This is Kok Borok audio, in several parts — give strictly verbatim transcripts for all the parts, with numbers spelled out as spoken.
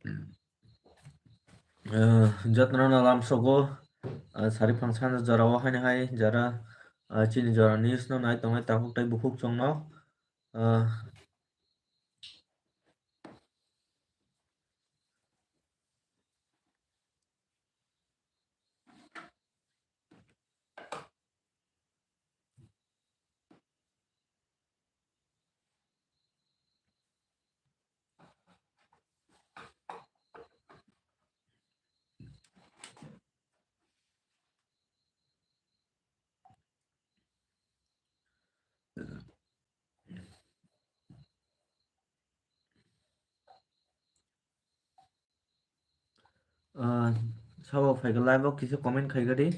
Ah, jotono no lamsogo, ah, sari phang sana jora o haino hai jara, ah, chini jora news no nai tongnai takhuk tei bukhuk chwngno, ah, Ah, sabo phaikha live o kisa comment khaikha di.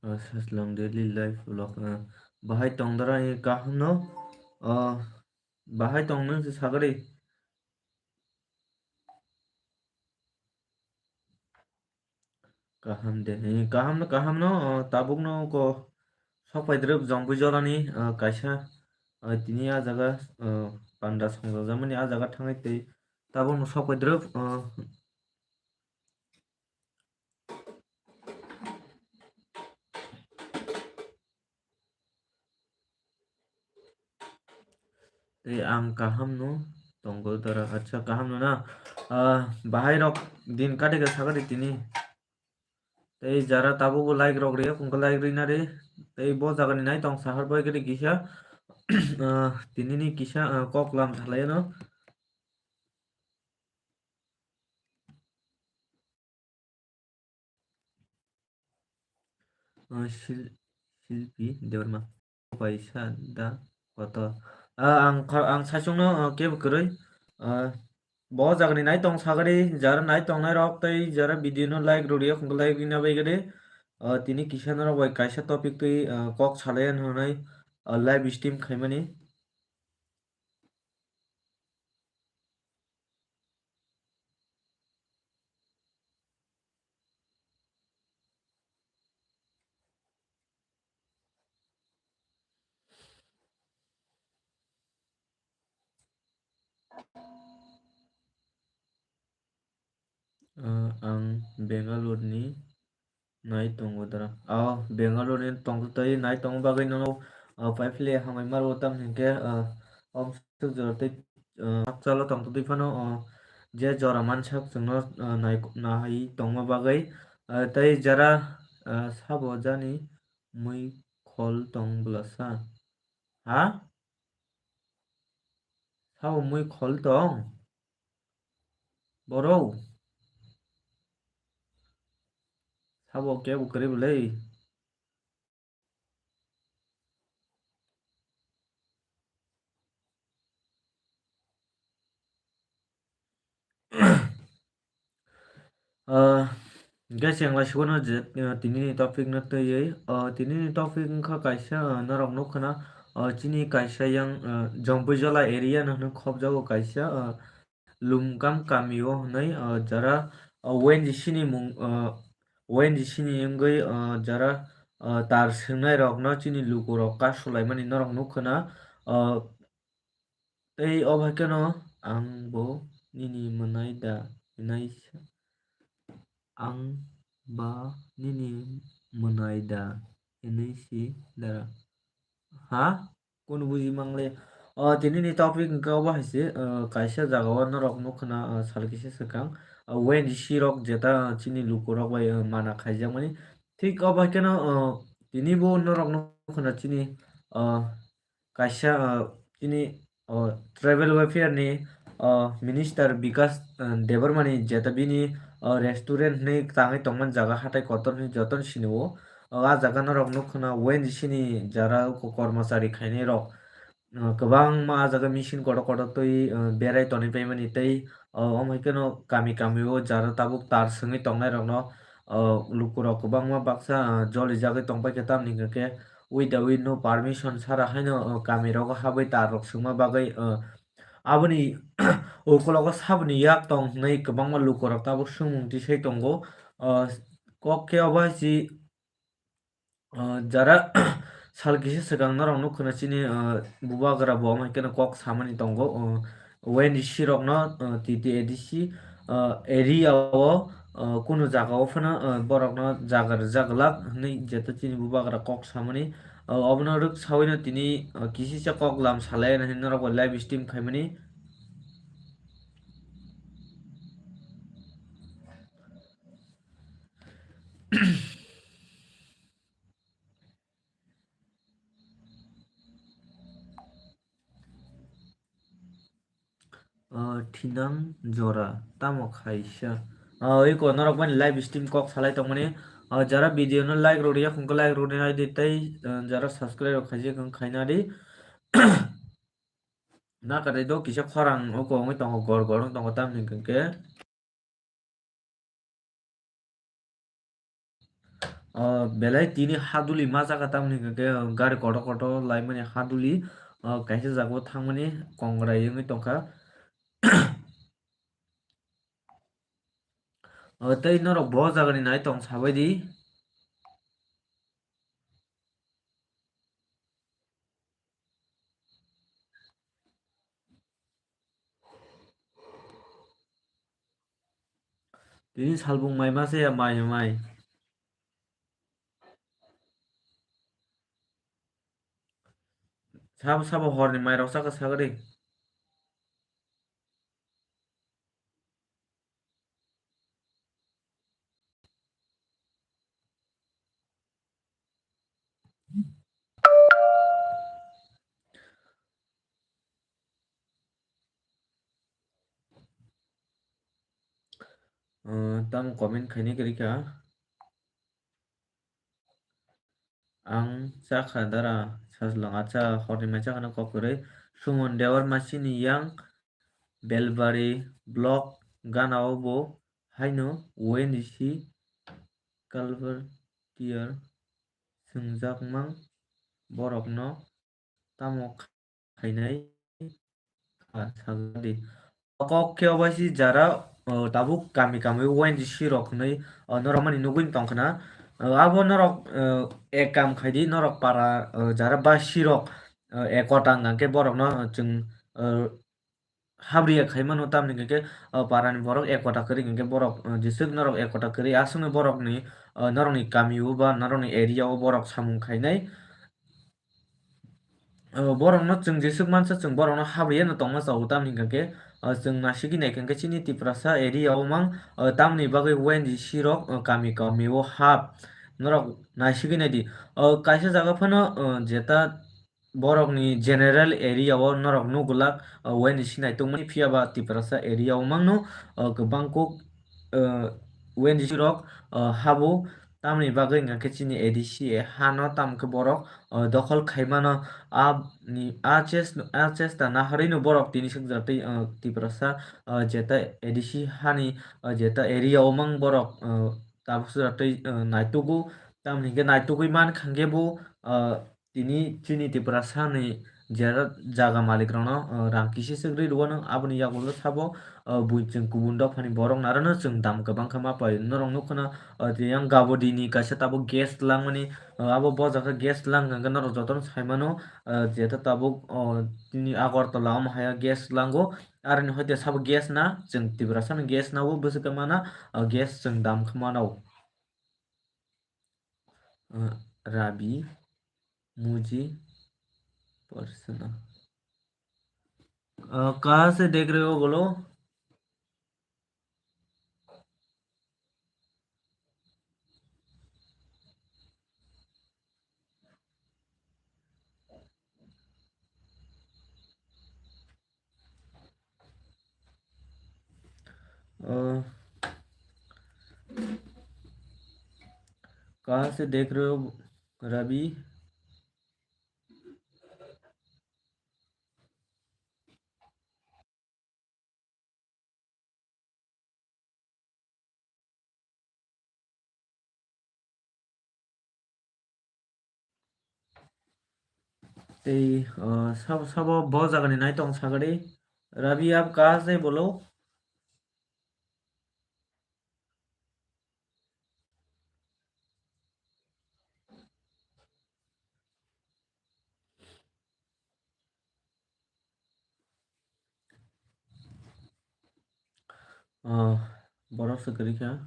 Ah, Saslang daily life vlog, ah, bahai tongdara kaham no, ah, bahai tong nung se sagari. Kaham de, eh, kaham no, kaham no, ah, tabuk no ko sok pai drip jong bui jorani, ah, kaisa, ah, tini ah jaga, ah, panda song jang jamani ah jaga thangai tei tabuk no sok pai drip, ah, Tei ang kaham no tongo dara. Acha, kaham no na? Ah, bahai rok din kati ka sakari tini. Tei jara tabuk bo like rok ri, kung ka like ri na ri. Tei bo jaga ni nai tong sahar bai kari kisa. Ah, tini ni kisa, ah, kok lam salai no. Ah, Shil-, Shilpi Debbarma. Paisa da kotor. Ah, ang kha-, ang saichung no, ah, kebo kwrwi. Ah, bo jaga ni nai tong sagari, jara nai tong nai rok tei jara video no like rw ri, kung ka like ri na bai gade. Ah, tini kisa norok bai kaisa topic twi, ah, kok salai ya hwnwi, ah, live stream khaimani. Ah, ang Bangalore ni nai tongo dara. Ah, Bangalore ni tongtwi nai tongma bagwi nono, ah, paiphle hamai maro tam hinkhe, ah, om suk jora tei, ah, hakchalo tongtwi phano, ah, je jora mansak chwngno, ah, nai-, nahai tongma bagwi, ah, tei jara, ah, sabo jani mui khol tong bwlasa. Ha? Sabo mui khol tong? Boro? Sabo kebo kwrwi bwlai? Ah, guys, ang lai sugo no je, ah, tini ni topic no twiwi. Ah, tini ni topic wngkha kaisa, ah, norok nukha na, ah, chini kaisa yang, ah, Jompuijala area no hwnwi khopjago kaisa, ah, Lumkam kami o hwnwi, ah, jara, ah, O N G C ni mung, ah, O N G C ni wngwi, ah, jara, ah, tar swngnai rok no chini luku rok kasulaimani norok nukha na, ah, tei o bai kheno ang bo nini mwnai da hinai sa, ang ba nini mwnai da hinwi si dara. Ha? Kunu buji mangle. O, tini ni topic hwnkhe obo hai se, o, kaisa jaga o norok nukha na, o, sal kisa swkang, o, O N G C rok jeta chini luku rok bai, o, mana khaijakmani. Thik obo hai kheno, o, tini bo norok nukha na chini, o, kaisa, ah, chini, oh, tribal welfare ni, oh, minister Bikash, ah, Debbarma ni jeta bini, oh, restaurant hinwi tangwi tongmani jaga hatai kotor hinwi jotono sini o. Oh, ah jaga norok nukha na O N G C ni jara ko-, kormachari khainai rok, ah, kwbangma ah jaga machine kotor kotor twi, ah, berai tonwi paimani tei, oh, omo hai kheno kami kami o jara tabuk tar swngwi tongnai rok no, ah, luku rok kwbangma baksa, ah, joli jagwi tongpai khe tamni hwnkhe, without no permission sara haino, uh, kami rogo habwi tar rok swngma bagwi, uh, aboni ukologo saboni yak tong hwnwi kwbangma lukurok tabuk swngmung tisai tongo. Uh, kok khe obo hai si, uh, jara sal kisa swkang norok nukha na chini, ah, bubagra bo omo hai kheno kok samani tongo, ah, O N G C rokno, ah, T T A D C, ah, area o, ah, kunu jaga o phano, ah, borokno jaga rwjak glak hinwi jeto chini bubagra kok samani, ah, obono rwk sawi no tini, ah, kisisa kok lam salai hinwi norok bai live stream khaimani. Ah, thinang jora tamo khaisa. Ah, iko norok mani live stream kok salai tongmani. Ah, jara video no like rw riya, hwnkhe like rw rina di tei, ah, jara subscribe rok khaijak wng khaina di. Nakatai do kisa khorang oko wngwi tongo, gor gor wng tongo, tamni hwnkhe. O belai tini haduli ma jaga, tamni hwnkhe gari kotor kotor laimani haduli, o kaisa jaga o thangmani kongrai wngwi tongkha. O tei norok bo jagani nai tong sabaidi. Tini salbung mai ma se ya mai mai. Sabo sabo horni mai rok chakha sagri. Tamo comment khainai kwrwi kha. Ang chakha dara sajlong, acha horni mai chakha no kok kwrwi. Sumon Dewar masini yang Belbari block gana o bo haino O N G C culvert tier swngjak mang borok no tamo khainai kha sagadi. Kok khe obaisi jara, o, tabuk kami kami O N G C rok hwnwi, o, norok mani nugwi tongkhna. O, abo norok, o, ek kam khaidi, norok para, o, jara basi rok, o, ekota hwnkha khe borokno, o, chwng, o, habriya khaimano, tamni hwnkhe, o, parani borok ekota kwrwi hwnkhe borok, o, jeswk norok ekota kwrwi aswkno borokni, o, norokni kamio ba norokni area o borok samung khainai. O, borokno chwng jeswk mansa, chwng borokno habriya no tongma chao, tamni hwnkhe, o, chwng nasigwi naikha khe chini Tiprasa area o mang, o, tamni bagwi O N G C rok, o, kami kami o hap norok naisigwi naidi. O, kaisa jaga phano, o, jeta borokni general area o norok nugulak, o, O N G C naitongmani, phiya ba Tiprasa area o mangno, o, kwbang kuk, o, O N G C rok, o, habo. Tamni bagwi hwnkha khe chini A D C hano tamo khe borok, o, dokhol khaimano. A ni, a ches-, a chesta naharwi no borok tini swkjak tei, o, Tiprasa, o, jeta A D C hani, o, jeta area o mang borok, o, tabuk swkjak tei, o, naitugo. Tamni hwnkhe naitugwi mankha khe bo, o, tini chini Tiprasa ni jera jaga malik rokno, o, rang kisi swk rwi rwano, aboni yagulo sabo, o, bui chwng kubun dophani borok narwkno chwng dam kwbang khe ma pai. Norok nukha na, o, tei yang gabodini kaisa tabuk gas langmani, o, abo bojak khe gas lang hwnkhe norok jotono saimano, o, jeta tabuk, o, tini Agartala omo haya gas lango, aroni hoite sabo gas na, chwng Tiprasa ni gas na o bwswk khe mana, o, gas chwng dam khe mano. अ, रावी, मुझे प्रश्न। अ, कहाँ से देख रहे हो बोलो? अ, कहाँ से देख रहे हो Ravi? Tei, uh, sabo, sabo bo jagani nai tong sagadi. Rabi, aap kahan se bolo? ah, borok se kwrwi kha.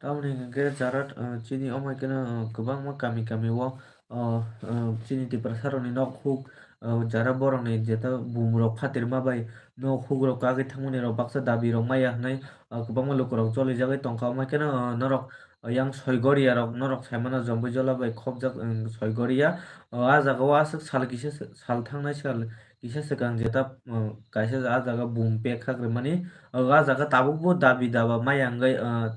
Tamoni hwnkhe jara, ah, chini omo hai kheno, ah, kwbangma kami kami o, ah, ah, chini Tiprasa rokni nok huk, ah, jara borokni jeta bumrok phatirma bai nok huk rok kagwi thangmani rok baksa dabi rok maya hwnwi, ah, kwbangma lukurok cholijagwi tongkha. Omo hai kheno, ah, norok yang Soigoria rok norok saimano Jompuijola bai khopjak, ah, Soigoria. Ah, ah jaga o aswk sal kisa se-, sal thangnai sal kisa swkang jeta, ah, kaisa ah jaga bum pek kha kwrwimani. Ah, ah jaga tabukbo dabi daba maya hwngwi, ah,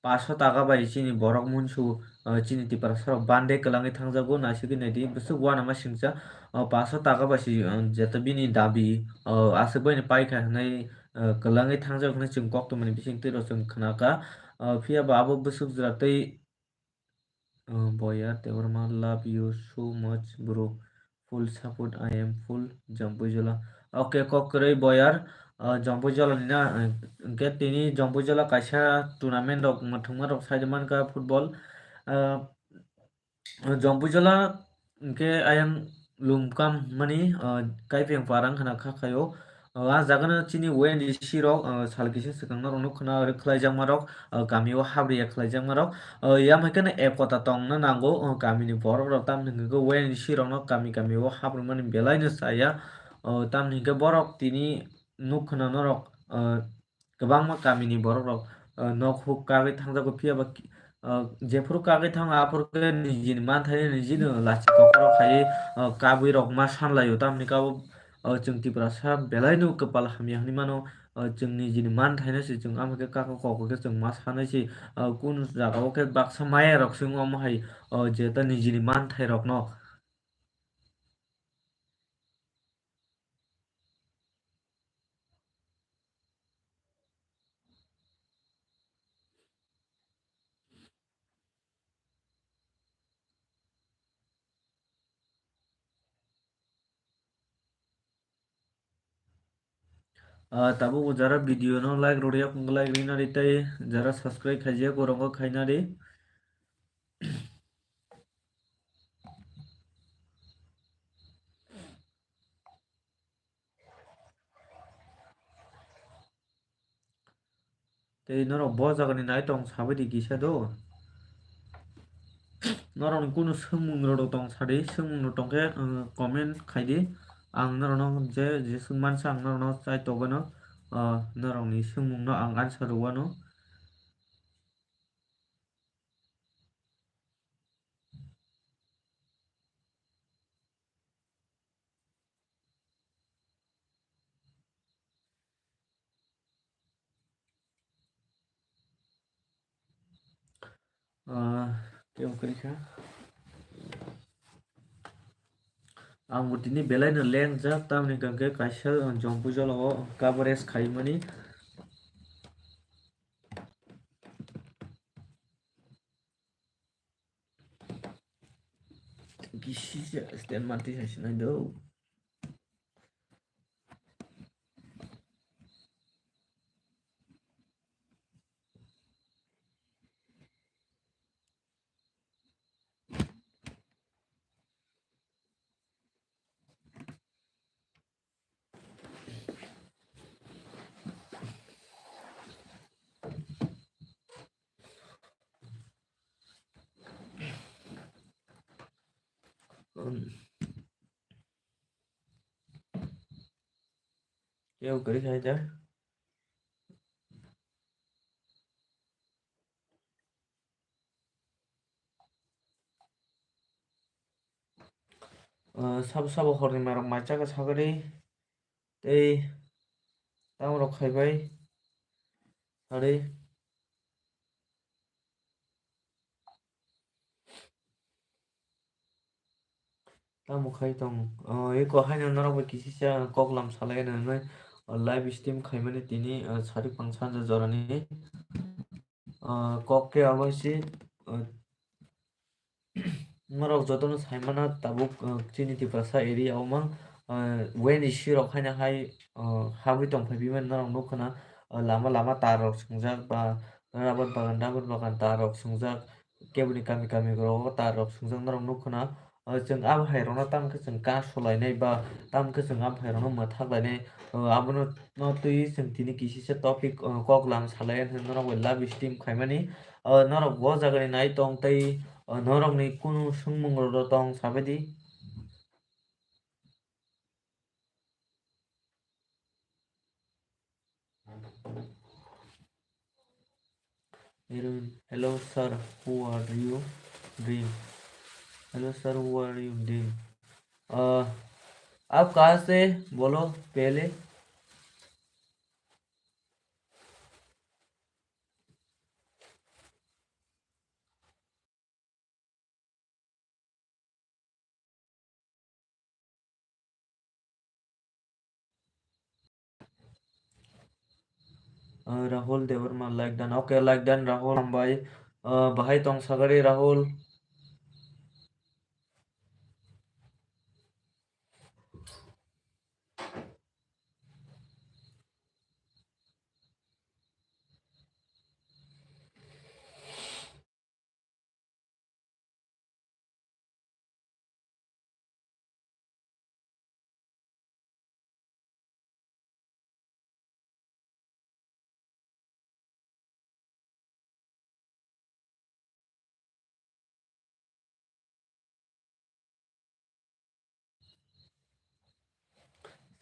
paso taka bai chini borok munsu, ah, chini Tiprasa rok bande kwlangwi thangjago, naisingwi naidi bwswk uanama singcha, ah, paso taka bai si, ah, jeta bini dabi, ah, aswk baino paikha hwnwi, ah, kwlangwi thangjago hwnwi chwng koktwmani bisingtwi rok chwng khnakha. Ah, phiya ba abo bwswk jora tei, ah, Boyar Debbarma, love you so much bro. Full support, I am full Jompuijola. Okay, kok kwrwi Boyar, ah, Jompuijola ni na, ah, hwnkhe tini Jompuijola kaisa tournament rok mwthangma rok sai mankha football. Ah, Jompuijola hwnkhe ayang Lumkam mani, ah, Kaipeng Parang khna kha khaio. Ah, ah jaga no chini O N G C rok, ah, sal kisa swkang norok nukha na rwkhlai jakma rok, ah, kami o habriya khlai jakma rok. O, yamhai kheno ekota tongna nango, o, kamini borok rok, tamni hwnkhe O N G C rokno kami kami o habrumani belai no chaya. O, tamni hwnkhe borok tini nuk khna norok, o, kwbangma kamini borok rok, o, nok huk kagwi thangjago, phiya ba ki-, o, jephuru kagwi thango aphuru khe nijini manthai nijino lachi kokrok khai, o, kabwi rok ma sanlaio, tamni kabo, o, chwng Tiprasa belai no kwpal hamya hwnwi mano. O, chwng nijini manthaino se chwng ama khe kaka kok khe chwng ma sanai se, o, kunu jaga o khe baksa maya rok se wng omo hai, o, jeta nijini manthai rokno. Ah, tabuk jara video no like rwya, like rina ri tei jara subscribe khaijak, borok khaina ri. Tei norok bo jagani nai tong sabai di kisa do. Norokni kunu swngmung rok tong sadi, swngmung rok tongkhe, uh, comment khaidi. Ang norokno je, je swngmansa ang norokno chai togwino, uh, norokni swngmungno ang answer rwano. Ah, kebo kwrwi kha. Ang bo tini belai no lengjak, tamni hwnkhe kaisa Jompuijala o coverage khaimani. Kisi se stand mati sai sinai do. Kebo kwrwi khai da. Ah, sabo sabo horni mairok mai chakha sagari tei tamo rok khaibai sari. Tamo khai tong, oh, eko haino norok bai kisisa koklam salai rwnai, oh, live stream khaimani tini, oh, sari pang sanja jorani, oh, kok khe abo se, oh, norok jotono saimano tabuk, uh, chini Tiprasa area o mang, uh, weni sirok haino hai, uh, habwi tongphai bimani norok nukha na, uh, lama lama tar rok swngjak ba rubber bagan, rubber bagan tar rok swngjak, keboni kami kami rogo tar rok swngjak norok nukha na, O, chwng abo hai rokno tamo khe chwng kar solainai ba tamo khe chwng abo hai rokno mwthak lainai. O, abono no twi chwng tini kisisa topic, o, kok lam salai norok bai live stream khaimani. O, norok bo jagani nai tong tei, o, norokni kunu swngmung rok tong sabaidi. Hello, hello sir, who are you doing? Hello sir, who are you doing? Uh, आप कहाँ से बोलो पहले? Uh, Rahul Debbarma like done. Okay, like done, Rahul. Hambai. Uh, bahai tong sagari, Rahul.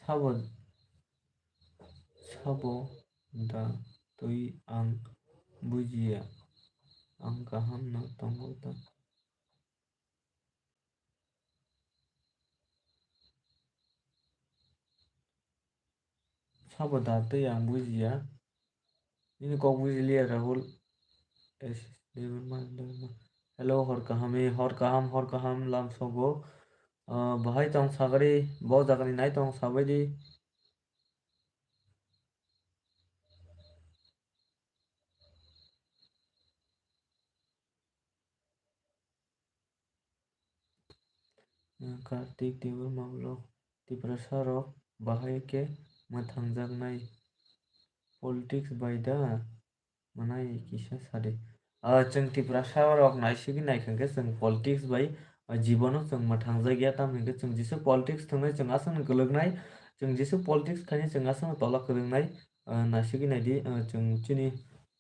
Sabo, sabo da twi ang bujiya, ang kaham no tongo da. Sabo da twi ang bujiya. Nini kok bujiliya, Rahul. Hello, hor kaham, eh, hor kaham, hor kaham, lam sogo. Ah, bahai tong sagari, bo jagani nai tong sabaidi. Kartik Debbarma vlog, Tiprasa rok bahai khe mwthangjaknai politics bai da mwnai kisa sadi. Ah, chwng Tiprasa rok naisigwi naikha khe chwng politics bai, ah, jibono chwng mwthangjakya, tamo hinkhe chwng jesa politics thwngnai chwng aswkno kwlwknai, chwng jesa politics khainai chwng aswkno tola kwrwngnai, ah, naisigwi naidi, ah, chwng chini,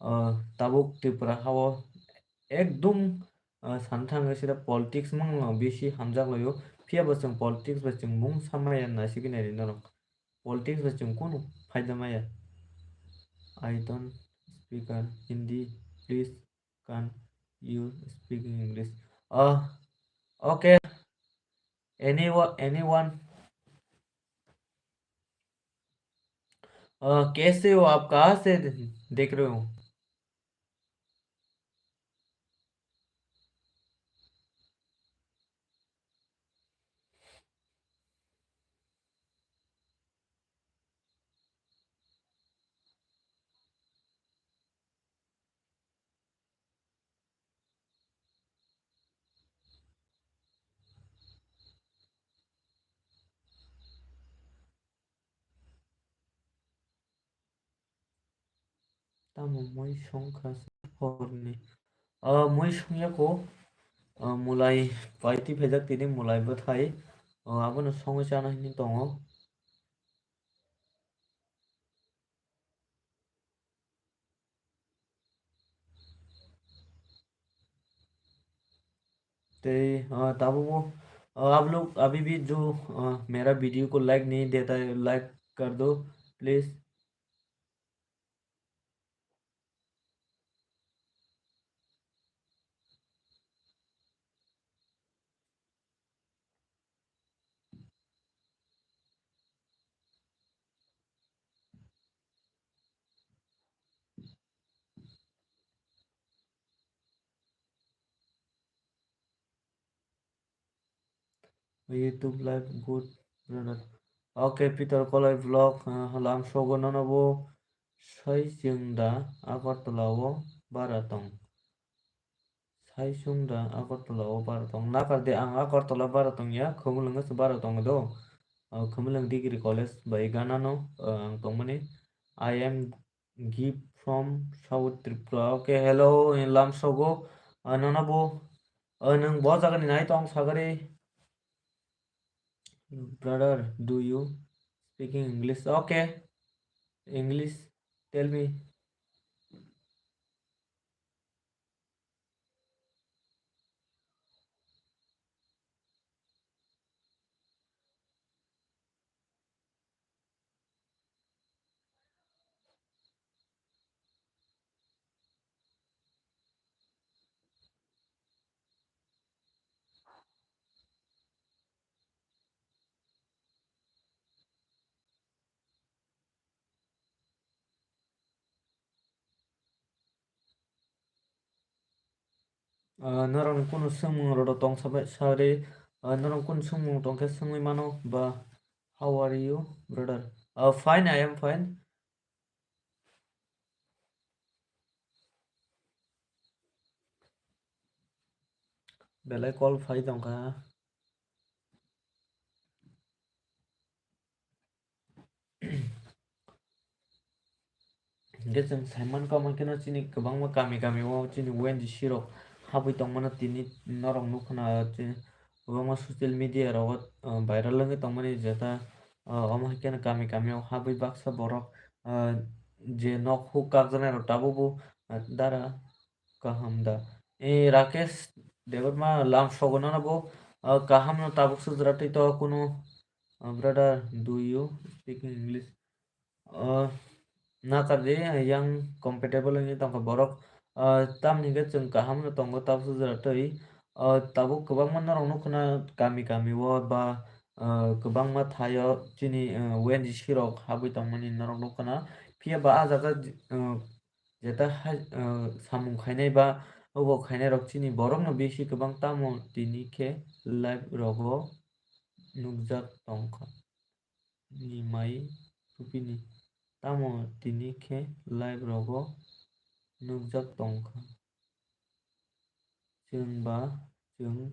ah, tabuk Tripura hao ekdum, ah, santhangwi sida politics mangno bisi hamjak laio, phiya bo chwng politics bai chwng mung samaya naisigwi naidi norok. Politics bai chwng kunu phaida maya. I don't speak Hindi, please can you speak English? Ah, okay. Anyone, anyone? Uh, कैसे हो आप? कहाँ से दे-, देख रहे हो? Tamo mui songkha horni. Ah, mui songyako, ah, mulai pai twi phaijak tini mulai bwthai. Ah, abono songwi chana hinwi tongo. Tei, ah, tabukbo, ah, आप लोग अभी भी जो, ah, मेरा वीडियो को लाइक नहीं देता है, लाइक कर दो please. YouTube live good brother. Okay, Peter Kolai vlog, ah, lam sogo nono bo sai chwng da Agartala o bara tong. Sai chwng da Agartala o bara tong. Nakar de ang Agartala bara tong ya, Khumulwng se bara tong do. Ah, Khumulwng Degree College bai gana no, ah, ang tongmani. I am Gift from South Tripura. Okay, hello, lam sogo. Ah, nono bo, ah, nwng bo jagani nai tong sagari. Brother, do you speaking English? Okay, English, tell me. Ah, norokni kunu swngmung rok tong sabai, sorry. Ah, norok kunu swngmung tong khe swngwi mano ba, how are you, brother? Ah, fine, I am fine. Belai call phai tongkha. Hingke chwng saimankha, omo khe no chini kwbangma kami kami o chini O N G C rok habwi tongmano tini norok nukha na, chini kwbangma social media rogo, ah, viral wngwi tongmani jeta, ah, omo hai kheno kami kami o habwi baksa borok, ah, je nok huk kakjaknai rok tabuk bo, ah, dara kaham da. E, Rakesh Debbarma lam sogo nono bo, ah, kaham no tabuk sujra twi to kunu, ah, brother, do you speaking English? Ah, nakar di, yang comfortable wngwi tongkha borok. Ah, tamni hwnkhe chwng kaham no tongo tabuk sujra twi. Ah, tabuk kwbangma norok nukho na kami kami o ba, ah, kwbangma thaio chini, ah, O N G C rok habwi tongmani norok nukho na. Phiya ba ah jaga, ah, jeta hai, ah, samung khainai ba obo khainai rok chini borok no bisi kwbang, tamo tini khe live rogo nukjak tongkha. Ni mai tupini. Tamo tini khe live rogo nukjak tongkha. Chwng ba chwng,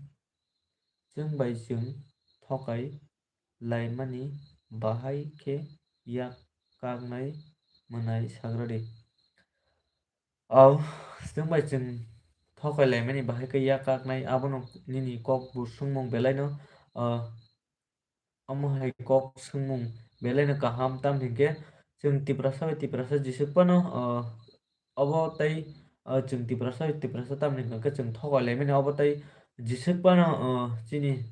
chwng bai chwng thokai laimani bahai khe yak kaknai mwnai sagra di. Au, chwng bai chwng thokai laimani bahai khe yak kaknai, abono nini kok bo swngmung belaino, ah, omo hai kok swngmung belaino kaham, tamni hwnkhe chwng Tiprasa bai Tiprasa jisuk phano, ah, obo tei, ah, chwng Tiprasa bai Tiprasa tamni hwnkhe chwng thokai laimani obo tei jisuk phano, ah, chini,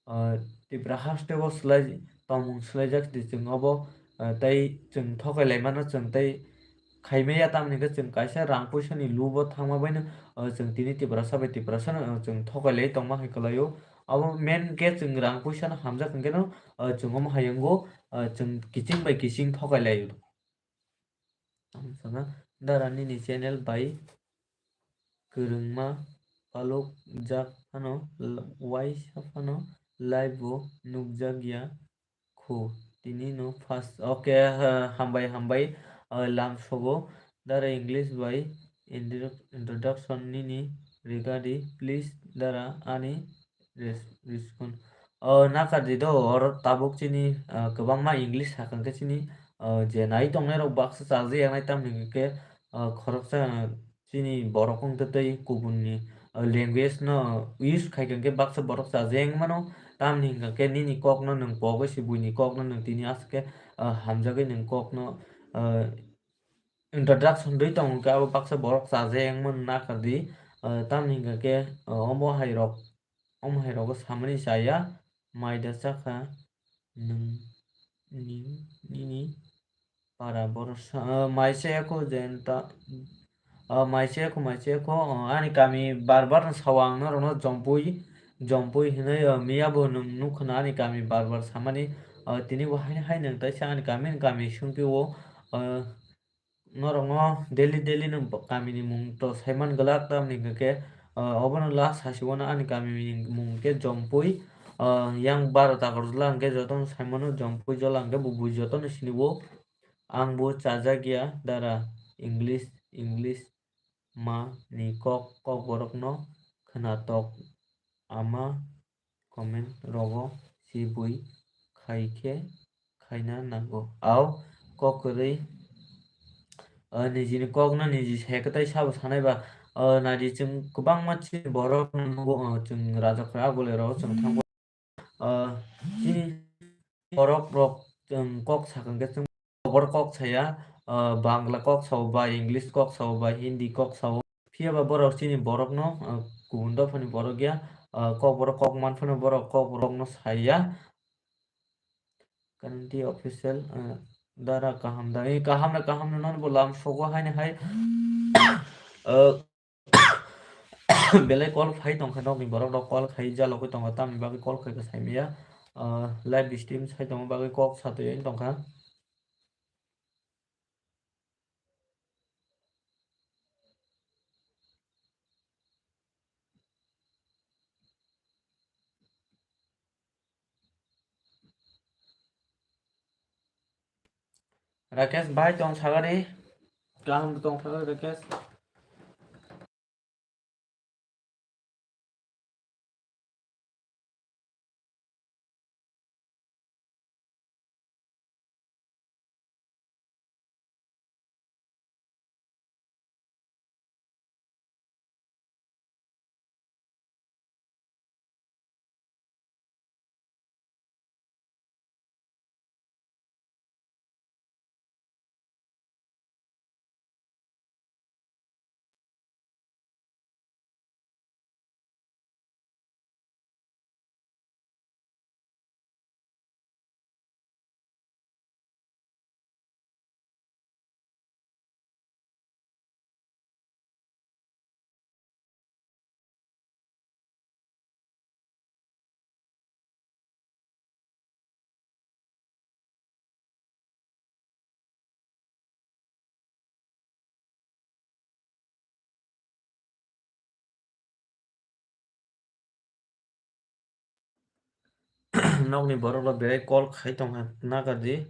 ah, Tipra haste o swlai tongmung swlaijak di chwng obo, ah, tei chwng thokai laimano chwng tei khaimaya, tamni hwnkhe chwng kaisa rang puisani lubo thangma baino, ah, chwng tini Tiprasa bai Tiprasano, ah, chwng thokai lai tongma hai kwlaio. Abo main khe chwng rang puisano hamjak hwnkhe no, ah, chwng omo hai wngo, ah, chwng kiching bai kiching thokai laio. Ang sana dara nini channel bai kwrwngma palok jak phano, l-, waisa phano live bo nukjak ya. Khu, tini no first. Okay, ha, hambai, hambai, ah, lam sogo. Dara English bai intro-, introduction nini rigadi, please, dara ani res-, respond. Oh, nakar di do, oro tabuk chini, ah, kwbangma English sakang khe chini, ah, je nai tongnai rok baksa chajaknai, tamni hwnkhe, ah, khoroksa, chini borok wng tei kubunni, ah, language no use khai khe baksa borok chajakya wng mano, tamni hwnkha khe nini kok no nwng pogwi se buini kok no nwng tini aswk khe, ah, hamjagwi nwng kok no, ah, introduction rwi tongo khe abo baksa borok chajakya wng mano nakar di, ah, tamni hwnkha khe, ah, omo hai rok, omo hai rogo samani chaya, mai da chakha nwng ni, nini para borok sa, ah, mai chaya kho jenta, ah, mai chaya kho, mai chaya kho, ah, ani kami bar bar no sao ang norok no Jompui, Jompui hinui, ah, miya bo nwng nukha na ani kami bar bar samani, ah, tini bo hai, hai nwng taisa ani kami, ani kami sungpi o, ah, norokno daily daily no kamini mung to saiman glak, tamni hwnkhe, ah, obono last hasiwano ani kamini mung khe Jompui, ah, yang baro takarjwla hwnkhe jotono saimano Jompui jola hwnkhe bo bui jotono siniwo. Ang bo chajakya dara English, English ma ni kok, kok borokno khwnatok ama comment rogo sibui khai khe khaina nango. Au kok kwrwi, ah, nijini kokno niji sai kwtai sabo sanai ba, ah, naidi chwng kwbangma chini borok no nukgo, ah, chwng Rajakhor Agulai rogo chwng thango. Ah, chini borok rok, um, kok sakha hwnkhe chwng borok kok saya, uh, Bangla kok sao ba, English kok sao ba, Hindi kok sao. Phiya ba borok chini borokno, uh, kubun dophani borok ya, uh, kok borok kok man phano borok kok borokno saya. Community official, uh, dara kaham da, eh, kaham na kaham na non bo lam sogo haini hai, uh, belai call phai tongkha, nokni borok rok call khai jalogwi tongkha, tamni bagwi call khai kha saimaya, uh, live stream sai tongma bagwi kok satwi tongkha. Rakesh bhai tong sagani, kaham tong sagani Rakesh. Nokni borok rok belai call khai tongkha nakardi.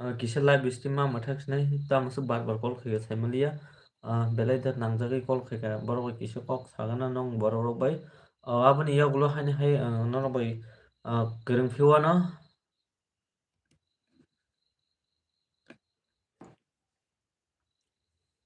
Ah, kisa live stream ma mwthak sinai tamo se bar bar call khai sai maliya. Ah, belai da nangjagwi call khai kha borok bai kisa kok sagana nong borok rok bai. Ah, aboni yagulo haini hai, ah, norok bai, ah, kwrwng phiwano.